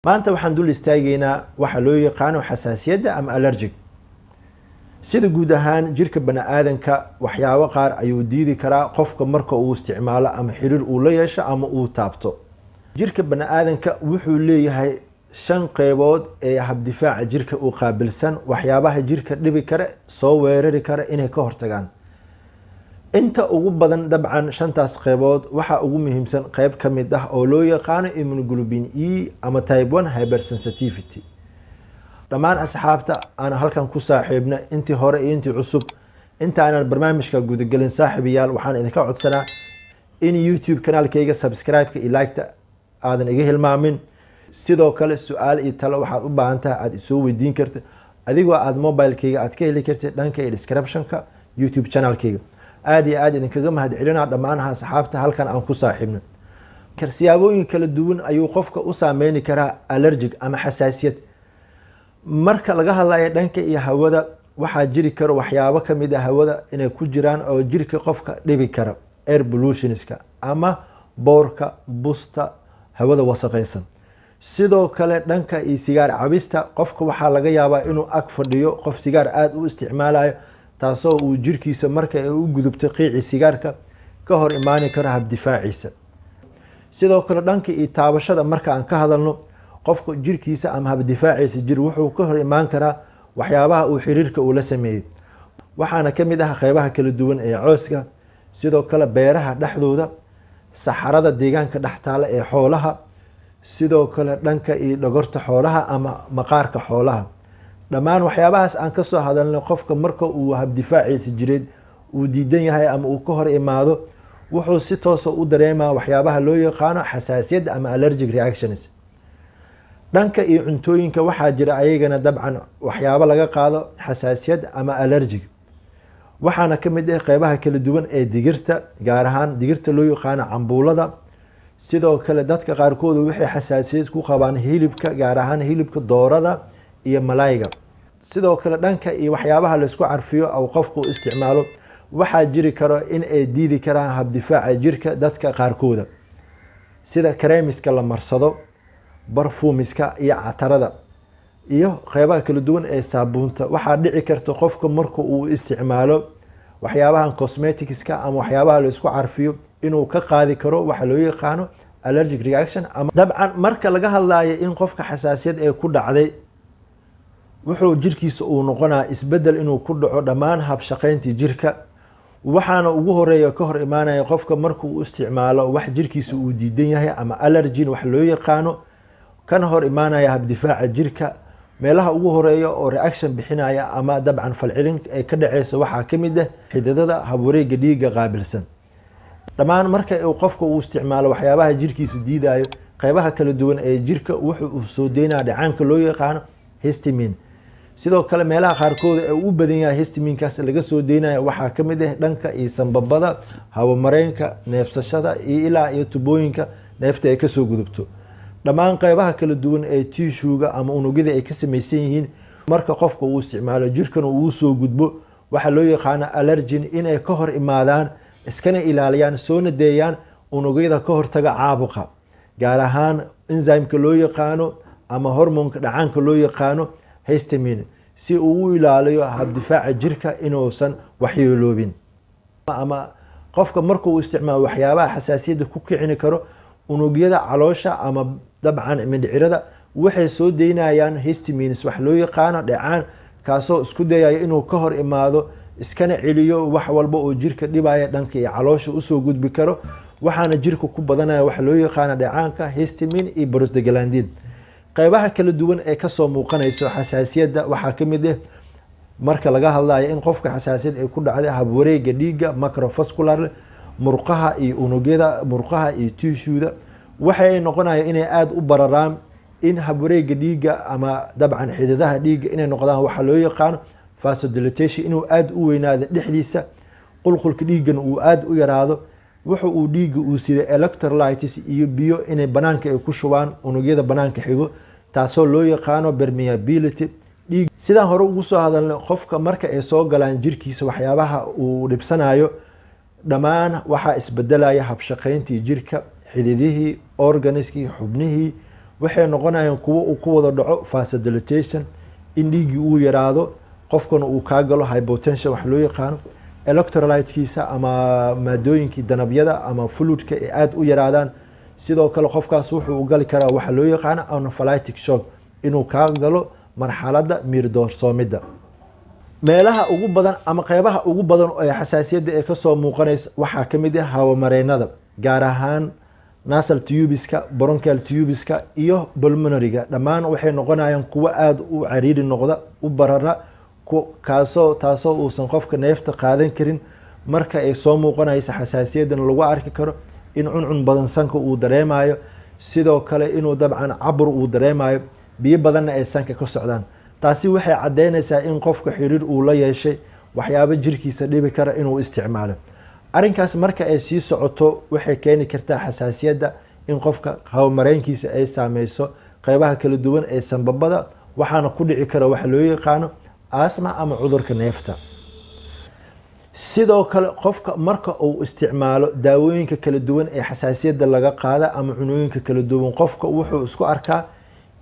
Maanta waxaan dul istaagaynaa waxa loo yaqaano xasaasiyadda ama allergic. Sida guud ahaan jirka bani-aadanka waxyaabo qaar ayuu diidi karaa qofka marka uu isticmaalo ama xiriir uu la yeesho ama uu taabto. Jirka bani-aadanka wuxuu leeyahay shan qeybood ee habdifaaca jirka uu qaabilsan waxyaabaha jirka dhibi kara, soo weerari kara, inay ka hortagaan. Inta ugu badan dabcan shantaas qeybood waxaa ugu muhiimsan qeyb ka mid ah oo loo yaqaano immunoglobulin E ama type 1 hypersensitivity. Dhammaan asxaabta aan halkan ku saaxiibna, intii hore iyo intii cusub, intaanan barnaamijka gudagelin, saaxiibayaal, waxaan idinka codsanaa in YouTube kanaalkayga subscribe-ka iyo like-ta aadan iga hilmaamin. Sidoo kale su-aal iyo talo waxaad u baahan tahay aada isoo weydiin karta adigoo aada mobilekayga aad ka heli kartid dhanka iyo description-ka YouTube channelkayga. Aada iyo aad idinkaga mahad celinaa dhammaanaha asxaabta halkan aan ku saaxiibno. Siyaabooyin kala duwan ayuu qofka u saameyni karaa allergic ama xasaasiyad. Marka laga hadlayo dhanka iyo hawada, waxaa jiri karo waxyaabo kamid a hawada inay ku jiraan oo jirka qofka dhibi kara, air pollutionska ama boorka, busta, hawada wasaqeysan. Sidoo kale dhanka iyo sigaar cabista, qofka waxaa laga yaabaa inuu ag fadhiyo qof sigaar aada u isticmaalayo, taasoo uu jirkiisa marka ay u gudubto qiici sigaarka ka hor imaani karo habdifaaciisa. Sidoo kale dhanka iyo taabashada marka aan ka hadalno, qofka jirkiisa ama habdifaaciisa jir wuxuu ka hor imaan karaa waxyaabaha uu xiriirka uu la sameeyey. Waxaana ka mid ah qeybaha kala duwan ee cooska, sidoo kale beeraha dhexdooda, saxarada deegaanka dhex taala ee xoolaha, sidoo kale dhanka iyo dhogorta xoolaha ama maqaarka xoolaha. Dhammaan waxyaabahaas aan kasoo hadalnay, qofka marka uu habdifaaciisa jireed uu diidan yahay ama uu ka hor imaado, wuxuu si toosa u dareemaa waxyaabaha loo yaqaano xasaasiyadda ama allergic reactions. Dhanka iyo cuntooyinka waxaa jira ayagana dabcan waxyaabo laga qaado xasaasiyad ama allergic. Waxaana ka mid ah qeybaha kala duwan ee digirta, gaar ahaan digirta loo yaqaano cambuulada. Sidoo kale dadka qaarkood waxay xasaasiyad ku qabaan hilibka, gaar ahaan hilibka doorada iyo malayga. Sidoo kale dhanka iyo waxyaabaha laisku carfiyo oo qofku isticmaalo, waxaa jiri karo in ay diidi karaan habdifaaca jirka dadka qaarkooda, sida kareemiska la marsado, barfuumiska iyo catarada iyo qeybaha kala duwan ee saabuunta. Waxaa dhici karta qofka marka uu isticmaalo waxyaabahan cosmeticska ama waxyaabaha laisku carfiyo inuu ka qaadi karo waxa loo yaqaano allergic reaction. Ama dabcan marka laga hadlayo in qofka xasaasiyad ee ku dhacday, wuxuu jirkiisa uu noqonaa isbedel inuu ku dhaco dhammaan habshaqeyntii jirka. Waxaana ugu horeeya ka hor imaanaya qofka markuu isticmaalo wax jirkiisa uu diidan yahay ama allergen wax loo yaqaano, kana hor imaanaya habdifaaca jirka. Meelaha ugu horeeya oo reaction bixinaya ama dabcan falcelin ay ka dhaceysa waxaa ka mid ah xididada habwareega dhiigga qaabilsan. Dhammaan marka uu qofka uu isticmaalo waxyaabaha jirkiisa diidayo, qeybaha kala duwan ee jirka wuxuu uu soo deynaya dhacaanka loo yaqaano histamine. Sidoo kale meelaha qaarkood ee u badan yahay histaminekaas laga soo deynayo waxaa ka mid ah dhanka iyo sanbabada, hawamareenka, neefsashada iyo ilaa iyo tubooyinka neefta ay kasoo gudubto. Dhammaan qeybaha kala duwan ee tissuega ama unugyada ay ka samaysan yihiin, marka qofka uu isticmaalo jirkana uu soo gudbo waxaa loo yaqaano allergen, inay ka hor imaadaan, iskana ilaaliyaan, soona deeyaan unugyada ka hortaga caabuqa, gaar ahaan enzymeka loo yaqaano ama hormoonka dhacaanka loo yaqaano histamine, si uu u ilaaliyo habdifaaca jirka inuusan waxyeeloobin. Ama qofka markuu isticmaalo waxyaabaha xasaasiyadda ku kicini karo, unugyada caloosha ama dabcan mindhicirada waxay soo deynayaan histamines wax loo yaqaano, dhecaan kaasoo isku dayayo inuu ka hor imaado, iskana celiyo wax walba oo jirka dhibaya, dhanka iyo caloosha usoo gudbi karo. Waxaana jirka ku badanaya waxa loo yaqaano dheecaanka histamine iyo prostaglandin. Qeybaha kala duwan ee kasoo muuqanayso xasaasiyadda waxaa ka mid ah, marka laga hadlayo in qofka xasaasiyad ay ku dhacday, habwareega dhiigga macrovascular, murqaha iyo unugyada murqaha iyo tissueda waxay noqonaya inay aada u bararaan, in habwareega dhiigga ama dabcan xididaha dhiigga inay noqdaan waxa loo yaqaano vasodilatation, inuu aada u weynaado dhexdiisa, qulqulka dhiiggana uu aada u yaraado. Wuxa uu dhiigga uu siday electrolytes iyo biyo inay banaanka ay ku shubaan unugyada banaanka xigo, taasoo loo yaqaano permeability dhiig. Sidaan hore ugu soo hadalnay, qofka marka ay soo galaan jirkiisa waxyaabaha uu dhibsanayo, dhammaan waxaa isbedelaya habshaqeyntii jirka, xididihii, organiskii, xubnihii. Waxay noqonayaan kuwo uu ku wada dhaco vasodilatation, in dhiiggii uu yaraado, qofkana uu kaa galo hypotension wax loo yaqaano, electrolytekiisa ama maadooyinkii danabyada ama fluidka ay aada u yaraadaan. Sidoo kale qofkaas wuxuu u gali karaa waxa loo yaqaano anaphylactic shock, inuu kaa galo marxaladda miirdoorsoomidda. Meelaha ugu badan ama qeybaha ugu badan ee xasaasiyadda ee kasoo muuqanaysa waxaa ka mid ah hawamareennada, gaar ahaan nasal tubeska, bronchial tubeska iyo pulmonaryga. Dhammaan waxay noqonayaan kuwo aada u cariiri noqda, u barara, kaasoo taasoo uusan qofka neefta qaadan karin. Marka ay soo muuqanaysa xasaasiyaddan, lagu arki karo in cuncun badan sanka uu dareemayo, sidoo kale inuu dabcan cabur uu dareemayo, biyo badanna ay sanka ka socdaan. Taasi waxay caddeynaysaa in qofka xiriir uu la yeeshay waxyaabo jirkiisa dhibi kara inuu isticmaalo. Arrinkaas marka ay sii socoto, waxay keeni kartaa xasaasiyadda in qofka hawamareenkiisa ay saameyso qeybaha kala duwan ee sanbabada, waxaana ku dhici kara waxa loo yaqaano asthma ama cudurka neefta. Sidoo kale qofka marka uu isticmaalo daawooyinka kala duwan ee xasaasiyadda laga qaada ama cunooyinka kala duwan, qofka wuxuu isku arkaa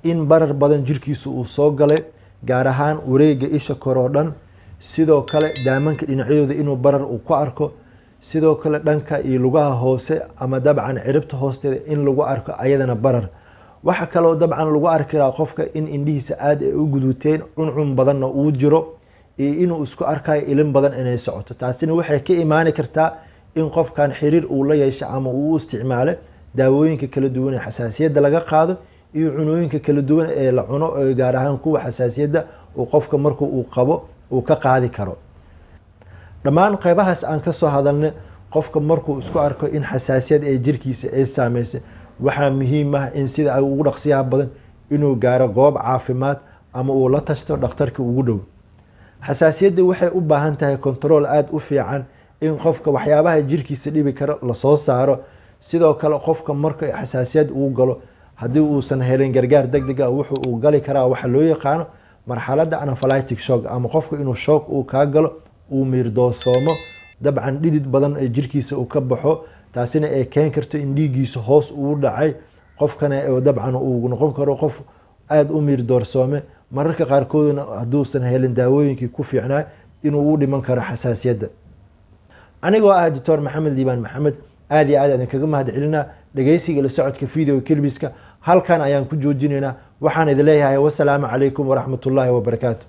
in barar badan jirkiisa uu soo galay, gaar ahaan wareega isha kor oo dhan. Sidoo kale daamanka dhinacyadooda inuu barar uu ku arko. Sidoo kale dhanka iyo lugaha hoose ama dabcan ciribta hoosteeda in lagu arko ayadana barar. Waxa kaloo dabcan lagu arki karaa qofka in indhihiisa aada ay u guduuteen, cuncun badanna uu jiro, iyo inuu isku arkayo ilin badan inay socoto. Taasina waxay ka imaani kartaa in qofkan xiriir uu la yeesho ama uu u isticmaalo daawooyinka kala duwan ee xasaasiyadda laga qaado iyo cunooyinka kala duwan ee la cuno, gaar ahaan kuwa xasaasiyadda uu qofka marka uu qabo uu ka qaadi karo. Dhammaan qeybahaas aan kasoo hadalnay, qofka markuu isku arko in xasaasiyad ee jirkiisa ay saameysay, waxaa muhiim ah in sida ugu dhaqsiyaha badan inuu gaaro goob caafimaad ama uu la tashto dhakhtarka ugu dhow. Xasaasiyadda waxay u baahan tahay control aada u fiican, in qofka waxyaabaha jirkiisa dhibi karo lasoo saaro. Sidoo kale qofka marka xasaasiyad uu galo, haddii uusan helin gargaar deg deg ah, wuxuu uu gali karaa waxa loo yaqaano marxaladda anaphylactic shock, ama qofka inuu shock uu kaa galo, uu miirdoosoomo, dabcan dhidid badan ee jirkiisa uu ka baxo, taasina ay keeni karto in dhiiggiisa hoos uu dhacay, qofkana dabcan uu noqon karo qof aada u miirdoorsoome. Mararka qaarkoodna hadduusan helin daawooyinkii ku fiicnaa, inuu u dhiman karo xasaasiyadda. Anigoo ah Doctor Maxamed Liibaan Maxamed, aad iyo aad idinkaga mahad celinaa dhegeysiga, la socodka video clipska. Halkan ayaan ku joojinaynaa. Waxaan idin leeyahay wasalaamu calaykum waraxmatullaahi wabarakaatu.